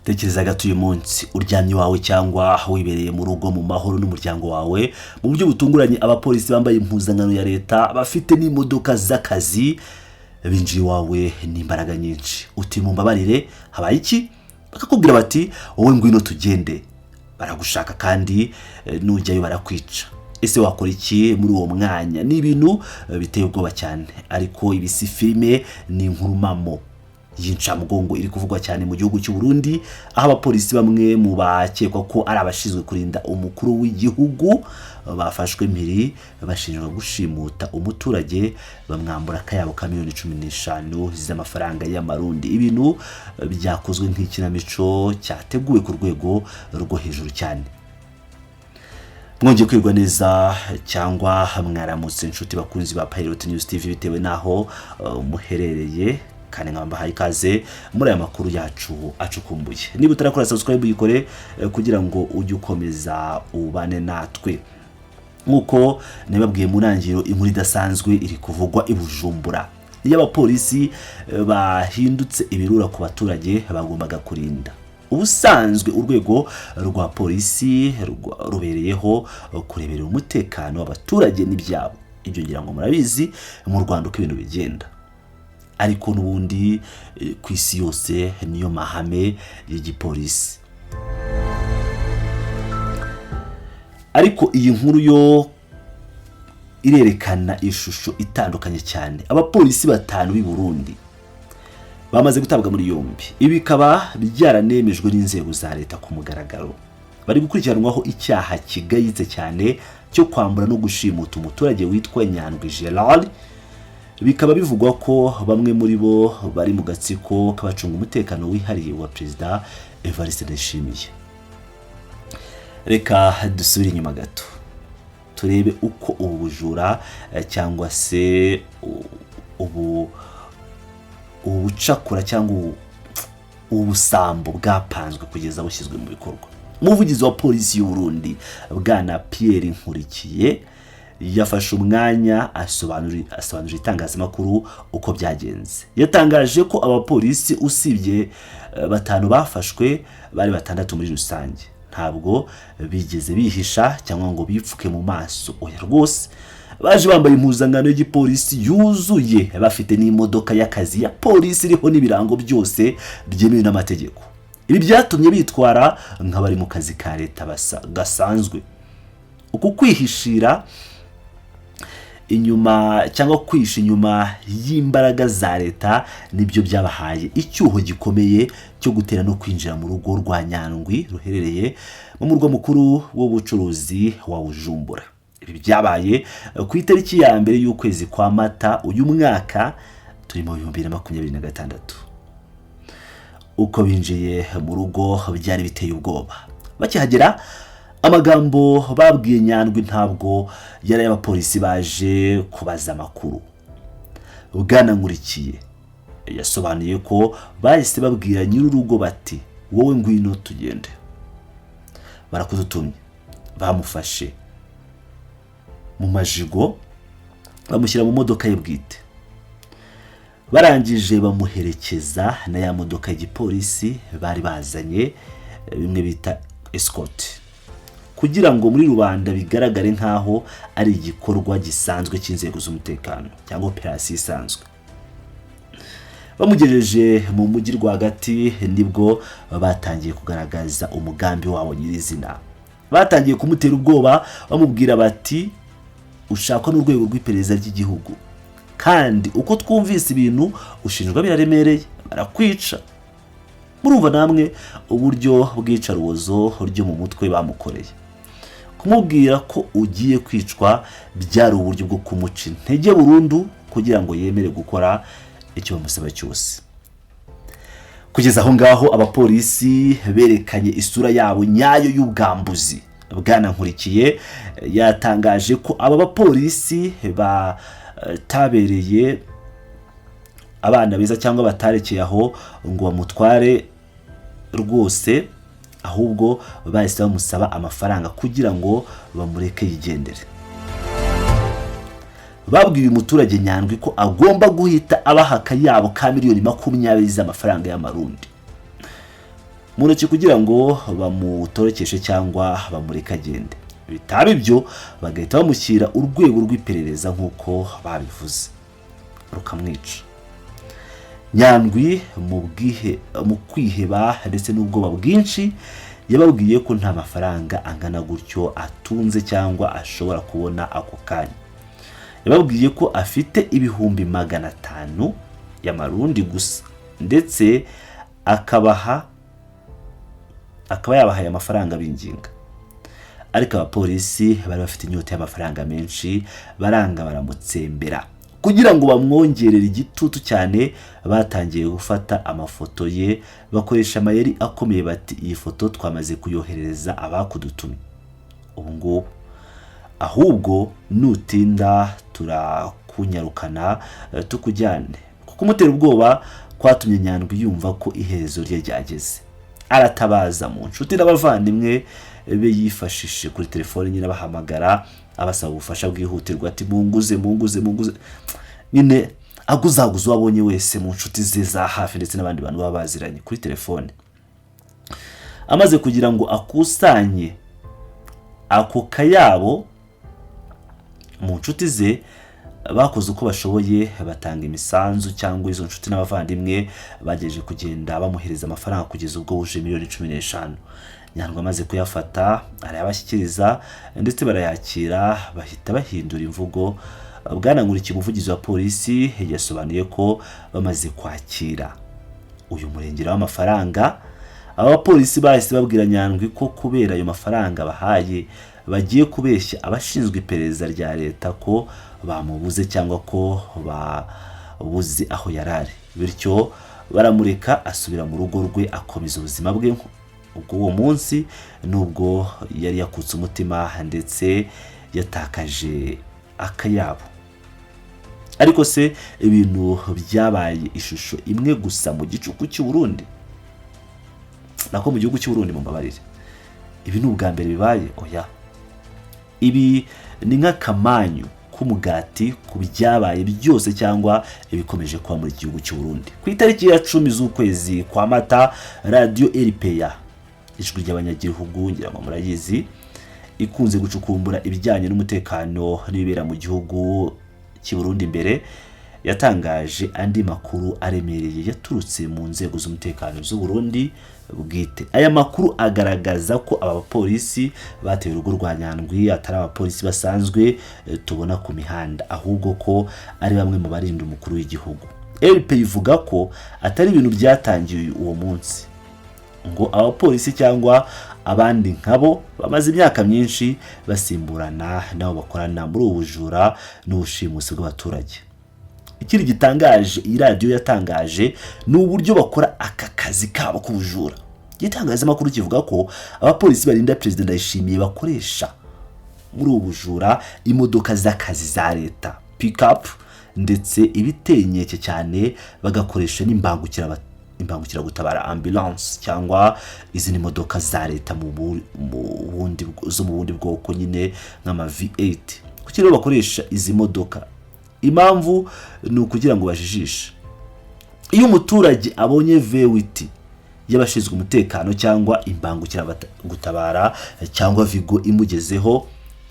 Tekereza gato uyu munsi uryamye iwawe cyangwa wibereye mu rugo mu mahoro n'umuryango wawe, mu buryo butunguranye abapolisi bambaye impuzankano ya leta, bafite n'imodoka z'akazi, binjiye iwawe n'imbaraga nyinshi. Uti: "Mumbabarire, habaye iki?" Bakakubwira bati: "Wowe ngwino tugende, baragushaka kandi nujyayo barakwica." Ese wakora iki muri uwo mwanya? Ni ibintu biteye ubwoba cyane, ariko ibi si filime, ni inkuru mpamo y'incamugongo iri kuvugwa cyane mu gihugu cy'u Burundi, aho abapolisi bamwe mu bakekwa ko ari abashinzwe kurinda umukuru w'igihugu bafashwe mpiri, bashinjwa gushimuta umuturage, bamwambura akayabo ka miliyoni 15 z'amafaranga y'Amarundi. Ibintu byakozwe nk'ikinamico cyateguwe ku rwego rwo hejuru cyane. Mwongeye kwirwa neza cyangwa mwaramutse, inshuti bakunzi ba Pilot News TV, bitewe n'aho muherereye, kandi nkaba mbahaye ikaze muri aya makuru yacu acukumbuye. Niba utarakora subscribe, uyikore kugira ngo ujye ukomeza ubane natwe. Nk'uko nabibabwiye mu ntangiriro, inkuru idasanzwe iri kuvugwa i Bujumbura, iyo abapolisi bahindutse ibirura ku baturage bagombaga kurinda. Ubusanzwe urwego rwa polisi rubereyeho kureberera umutekano w'abaturage n'ibyabo. Ibyo ngira ngo murabizi mu Rwanda uko ibintu bigenda, ariko n'ubundi ku isi yose niyo mahame y'igipolisi. Ariko iyi nkuru yo irerekana ishusho itandukanye cyane. Abapolisi batanu b'i Burundi bamaze gutabwa muri yombi, ibi bikaba byaranemejwe n'inzego za leta ku mugaragaro. Bari gukurikiranwaho icyaha kigayitse cyane cyo kwambura no gushimuta umuturage witwa Nyandwi Gerard. Bikaba bivugwa ko bamwe muri bo bari mu gatsiko k'abacunga umutekano wihariye wa Perezida Evariste Ndayishimiye. Reka dusubire inyuma gato turebe uko ubu bujura cyangwa se ubu bucakura cyangwa ubu busambo bwapanzwe kugeza bushyizwe mu bikorwa. Umuvugizi wa polisi y'u Burundi, Bwana Pierre Nkurikiye, yafashe umwanya asobanurira itangazamakuru uko byagenze. Yatangaje ko abapolisi, usibye batanu bafashwe, bari batandatu muri rusange. Ntabwo bigeze bihisha cyangwa ngo bipfuke mu maso, oya rwose. Baje bambaye impuzankano y'igipolisi yuzuye, bafite n'imodoka y'akazi ya polisi iriho n'ibirango byose byemewe n'amategeko. Ibi byatumye bitwara nk'abari mu kazi ka leta gasanzwe. Uku kwihishira inyuma cyangwa kwihisha inyuma y'imbaraga za leta nibyo byabahaye icyuho gikomeye cyo gutera no kwinjira mu rugo rwa Nyandwi ruherereye mu murwa mukuru w'ubucuruzi wa Bujumbura. Ibi byabaye ku itariki ya 1 y'ukwezi kwa Mata uyu mwaka turi mu 2026. Uko binjiye mu rugo byari biteye ubwoba. Bakihagera, amagambo babwiye Nyandwi ntabwo yari ay'abapolisi baje kubaza amakuru. Bwana Nkurikiye yasobanuye ko bahise babwira nyir'urugo bati: "Wowe ngwino tugende, barakudutumye." Bamufashe mu majigo, bamushyira mu modoka ye bwite, barangije bamuherekeza na ya modoka y'igipolisi bari bazanye, bimwe bita escort, kugira ngo muri rubanda bigaragare nk'aho ari igikorwa gisanzwe cy'inzego z'umutekano cyangwa operasiyo isanzwe. Bamugejeje mu mujyi rwagati, nibwo batangiye kugaragaza umugambi wabo nyirizina. Batangiye kumutera ubwoba, bamubwira bati: "Ushakwa n'urwego rw'iperereza ry'igihugu, kandi uko twumvise ibintu ushinjwa biraremereye, barakwica." Murumva namwe uburyo bw'iyicarubozo ryo mu mutwe bamukoreye. Kumubwira ko ugiye kwicwa byari uburyo bwo kumuca intege burundu kugira ngo yemere gukora icyo bamusaba cyose. Kugeza aho ngaho, abapolisi berekanye isura yabo nyayo y'ubwambuzi. Bwana Nkurikiye yatangaje ko aba bapolisi batabereye abana beza cyangwa batarekeye aho ngo bamutware rwose, ahubwo bahise bamusaba amafaranga kugira ngo bamureke yigendere. Babwiye umuturage Nyandwi ko agomba guhita abaha akayabo ka miliyoni 20 z'amafaranga y'Amarundi. mu ntoki kugira ngo bamutorokeshe cyangwa bamureke agende, bitaba ibyo bagahita bamushyira urwego rw'iperereza nk'uko babivuze, rukamwica. Nyandwi mu kwiheba ndetse n'ubwoba bwinshi yababwiye ko nta mafaranga angana gutyo atunze cyangwa ashobora kubona ako kanya. Yababwiye ko afite 500,000 y'amarundi gusa, ndetse akaba yabahaye amafaranga binginga. Ariko abapolisi bari bafite inyota y'amafaranga menshi, baranga baramutsembera. Kugira ngo bamwongerere igitutu cyane, batangiye gufata amafoto ye bakoresha amayeri akomeye, bati: "Iyi foto twamaze kuyoherereza abakudutumye ubu ngubu, ahubwo nutinda turakunyarukana tukujyane." Kuko kumutera ubwoba kwatumye Nyandwi yumva ko iherezo rye ryageze, aratabaza mu nshuti n'abavandimwe be yifashishije kuri telefone nyine, abahamagara abasaba ubufasha bwihutirwa, ati: "Munguze, munguze, munguze." Nyine aguzaguza uwo abonye wese mu nshuti ze za hafi ndetse n'abandi bantu baba baziranye kuri telefone. Amaze kugira ngo akusanye ako kayabo mu nshuti ze, bakoze uko bashoboye batanga imisanzu, cyangwa izo nshuti n'abavandimwe bagejeje kugenda bamuhereza amafaranga kugeza ubwo wuje miliyoni 15. Nyandwi amaze kuyafata arayabashyikiriza ndetse barayakira, bahita bahindura imvugo. Bwana Nkurikiye, umuvugizi wa polisi, yasobanuye ko bamaze kwakira uyu murengera w'amafaranga, aba bapolisi bahise babwira Nyandwi ko kubera ayo mafaranga bahaye bagiye kubeshya abashinzwe iperereza rya leta ko bamubuze cyangwa ko babuze aho yari ari, bityo baramureka asubira mu rugo rwe, akomeza ubuzima bwe ubwo uwo munsi, nubwo yari yakutse umutima ndetse yatakaje akayabo. Ariko se ibintu byabaye ishusho imwe gusa mu gicuku cy'u Burundi, nako mu gihugu cy'u Burundi, mumbabarire? Ibi ni ubwa mbere bibaye? Oya, ibi ni nk'akamanyu k'umugati ku byabaye byose cyangwa ibikomeje kuba muri iki gihugu cy'u Burundi. Ku itariki ya 10 z'ukwezi kwa Mata, radiyo RPA, Ijwi ry'Abanyagihugu, ngira ngo murayizi, ikunze gucukumbura ibijyanye n'umutekano n'ibibera mu gihugu cy'i Burundi imbere, yatangaje andi makuru aremereye yaturutse mu nzego z'umutekano z'u Burundi bwite. Aya makuru agaragaza ko aba bapolisi bateye urugo rwa Nyandwi atari abapolisi basanzwe tubona ku mihanda, ahubwo ko ari bamwe mu barinda umukuru w'igihugu. RP ivuga ko atari ibintu byatangiye uwo munsi, ngo abapolisi cyangwa abandi nkabo bamaze imyaka myinshi basimburana n'abo bakorana muri ubu bujura n'ubushimusi bw'abaturage. Ikindi gitangaje iyi radiyo yatangaje ni uburyo bakora aka kazi kabo k'ubujura. Igitangazamakuru kivuga ko abapolisi barinda Perezida Ndayishimiye bakoresha muri ubu bujura imodoka z'akazi za leta, pikapu, ndetse ibiteye inkeke cyane bagakoresha n'imbangukiragutabara, ambulance, cyangwa izindi modoka za leta mu bundi zo mu bundi bwoko nyine nk'ama V8. Kuki rero bakoresha izi modoka? Impamvu ni ukugira ngo bajijishe. Iyo umuturage abonye V8 y'abashinzwe umutekano cyangwa imbangukiragutabara cyangwa Vigo imugezeho,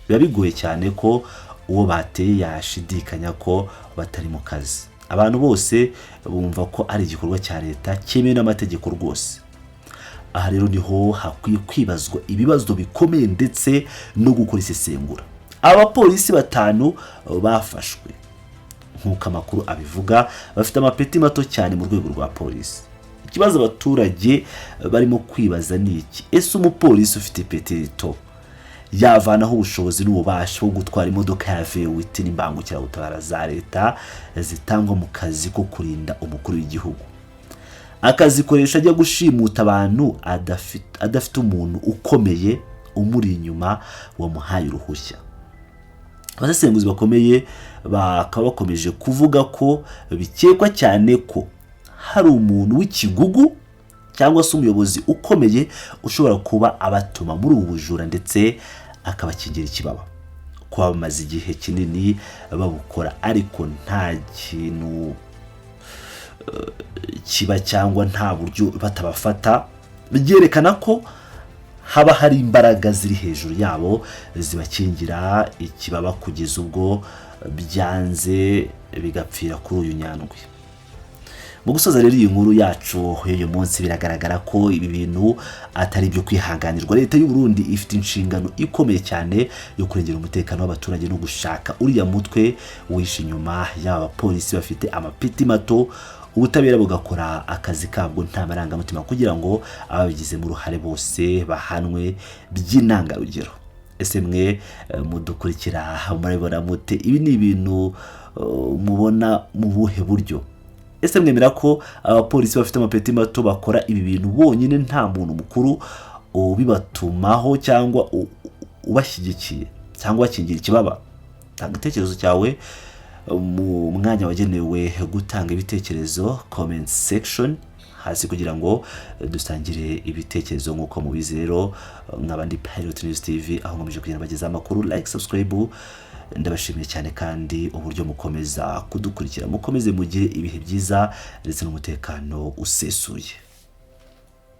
biba bigoye cyane ko uwo bateye yashidikanya ko batari mu kazi. Abantu bose bumva ko ari igikorwa cya leta cyemewe n'amategeko rwose. Aha rero niho hakwiye kwibazwa ibibazo bikomeye ndetse no gukora isesengura. Abapolisi batanu bafashwe, nk'uko amakuru abivuga, bafite amapeti mato cyane mu rwego rwa polisi. Ikibazo abaturage barimo kwibaza ni iki: ese umupolisi ufite ipeti rito yavanaho ubushobozi n'ububasha bwo gutwara imodoka ya V8 n'imbangukiragutabara za leta zitangwa mu kazi ko kurinda umukuru w'igihugu, akazikoresha ajya gushimuta abantu adafite umuntu ukomeye umuri inyuma wamuhaye uruhushya? Abasesenguzi bakomeye bakaba bakomeje kuvuga ko bikekwa cyane ko hari umuntu w'ikigugu cyangwa se umuyobozi ukomeye ushobora kuba abatuma muri ubu bujura ndetse akabakingira ikibaba, kuba bamaze igihe kinini babukora ariko nta kintu kiba cyangwa nta buryo batabafata. Byerekana ko haba hari imbaraga ziri hejuru yabo zibakingira ikibaba, kugeza ubwo byanze bigapfira kuri uyu Nyandwi. Mu gusoza rero iyi nkuru yacu y'uyu munsi, biragaragara ko ibi bintu atari ibyo kwihanganirwa. Leta y'u Burundi ifite inshingano ikomeye cyane yo kurengera umutekano w'abaturage no gushaka uriya mutwe wishe inyuma y'aba bapolisi bafite amapeti mato. Ubutabera bugakora akazi kabwo nta marangamutima, kugira ngo ababigizemo uruhare bose bahanwe by'intangarugero. Ese mwe mudukurikira, murabibona mute? Ibi ni ibintu mubona mu buhe buryo? Ese mwemera ko abapolisi bafite amapeti mato bakora ibi bintu bonyine, nta muntu mukuru ubibatumaho cyangwa ubashyigikiye cyangwa ubakingira ikibaba? Tanga igitekerezo cyawe mu mwanya wagenewe gutanga ibitekerezo, comment section hasi, kugira ngo dusangire ibitekerezo. Nk'uko mubizi rero, nk'abandi Pilot News TV, aho nkomeje kugenda bagezaho amakuru, like, subscribe. Ndabashimiye cyane kandi uburyo mukomeza kudukurikira. Mukomeze mugire ibihe byiza ndetse n'umutekano usesuye.